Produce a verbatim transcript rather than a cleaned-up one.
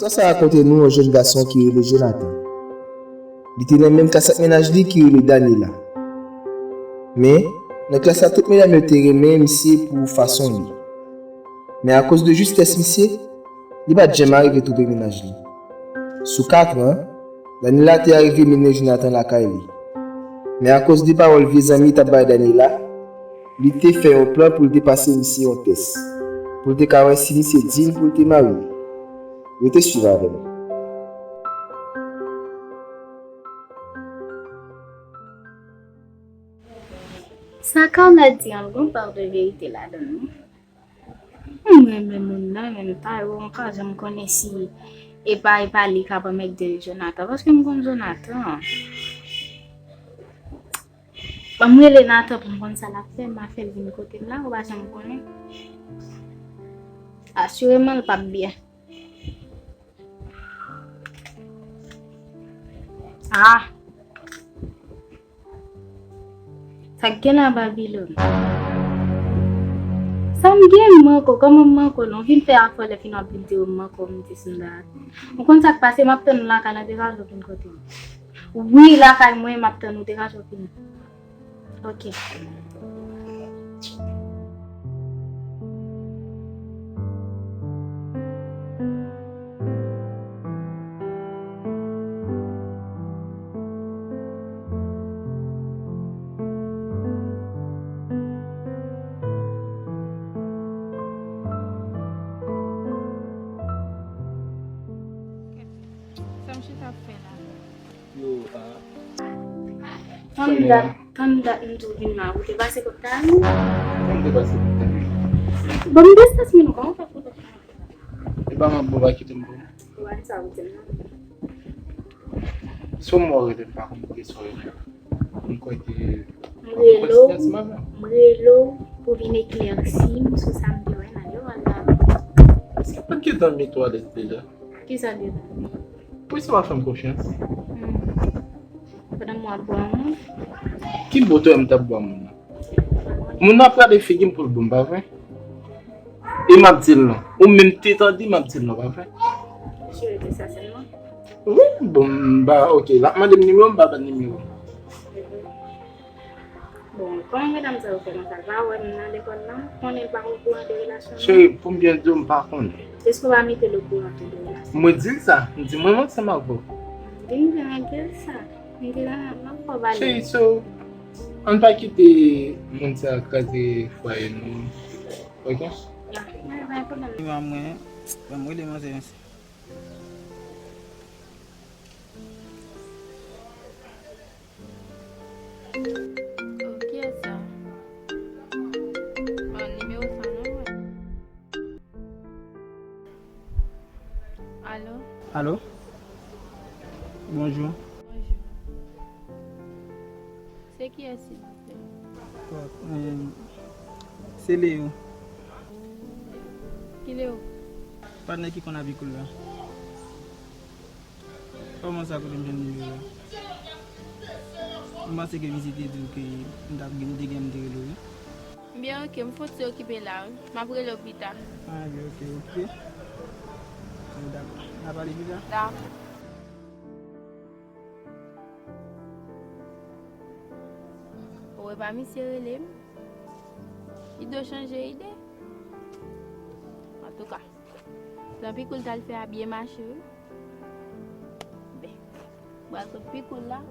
Istwa sa rakonte nou yon jèn gason ki rele Jonathan. Li te nan menm klas ak mennaj li ki rele Daniela. Men, nan klas la, tout medam yo te renmen misye pou fason li. Men akoz de jistès misye, li pa t janm arive twouve mennaj li. Sou kat an, Daniela te arive mennen Jonathan lakay li. Men akoz de pawòl vye zanmi t ap bay Daniela, li te fè yon plan pou l te pase misye yon tès, pou l te ka wè si misye diy pou l te marye. Rete swiv avè m. Sa Carla di an, gon pa de verite ladan l wi. M renmen moun nan, men m pa wè, m pa janm konnen si e pa, e pa li k ap anmède Jonathan, paske m konn Jonathan. Ban m rele Nathan pou m konn sa l ap fè, m a fè l vin kote m la, ou pa janm konnen. Asireman, l p ap byen. Ah! Sa k gen la, Babilòn? Sa m gen, m manke w? Kòman m manke w la? W vin fè afè w, lè fini w ap vin di w m manke w, m di si m da. Ou konn sa k pase, m ap tann ou lakay la, degaje w vin kote m. Wi, lakay mwen, m ap tann ou, degaje w vini. Ok. Sa m chita ap fè la? Yo, a. Tann dat, tann dat m di w vin la, ou te pase kòb ta nou? Mwen te pase pou tande. Ban m de sans, men nou kòman fè pou. E pa mwen bon pa kite m bon. Ou pa di sa ou di m non. Si w mò rele m pa konn poukisa w rele m. M kwè ke M rele w, m rele w pou vin eklèsi m sou sa m te wè nan yo al la. Sa pa gentan met twalèt deja. Kisa deja? Poukisa w pa fè m konfyans? Hmm. Pandan m ap bwa moun. Ki bò w te wè m t ap bwa moun nan? Moun nan ap gade figi m pou l bon, pa vre? E m ap di l non. Ou menm te tande m ap di l non, pa vre? Cheri, te sa sèlman. Wi, bon, m ba, ok, l ap mande m nimewo, m ba l nimewo. Bon, kòman medam sa yo fè konsa? L pa wè m nan lekòl la? Konnen l pa okouran de relasyon nou? Cheri, pou m byen di w, m pa konnen. Èske w pa mete l okouran tou de relasyon? Mwen di l sa, m di mwen menm ansanm avè w. Vin byen regle sa. M di la, m ap fè w pale. Cheri, so, ann pa kite moun sa kraze fwaye nou. Ok? Ya, mwen pa pwoblèm. Li ban mwen, ban m rele manzè yon. Oh, kiyès sa? Bon, nimewo sa non mwen. Alo? Alo? Bonjou. Bonjou. Se kiyès, silvouplè? Se Leo. Ki Leo? Patnè ki konn abikoul la. Kòman sa kote m jwenn nimewo a? M panse ke misye te di w ke m t ap gen, m te gen, m te rele w wi. Byen, ok, m fon ti okipe la wi. M ap rele w pita. Ah, byen, ok, okipe. Bon, dakò. N a pale pita? Dakò. Ou wè pa misye rele m? Li dwe chanje ide. Antouka, plan pikol t al fè a byen mache wi. Ben, m pral kot pikol la.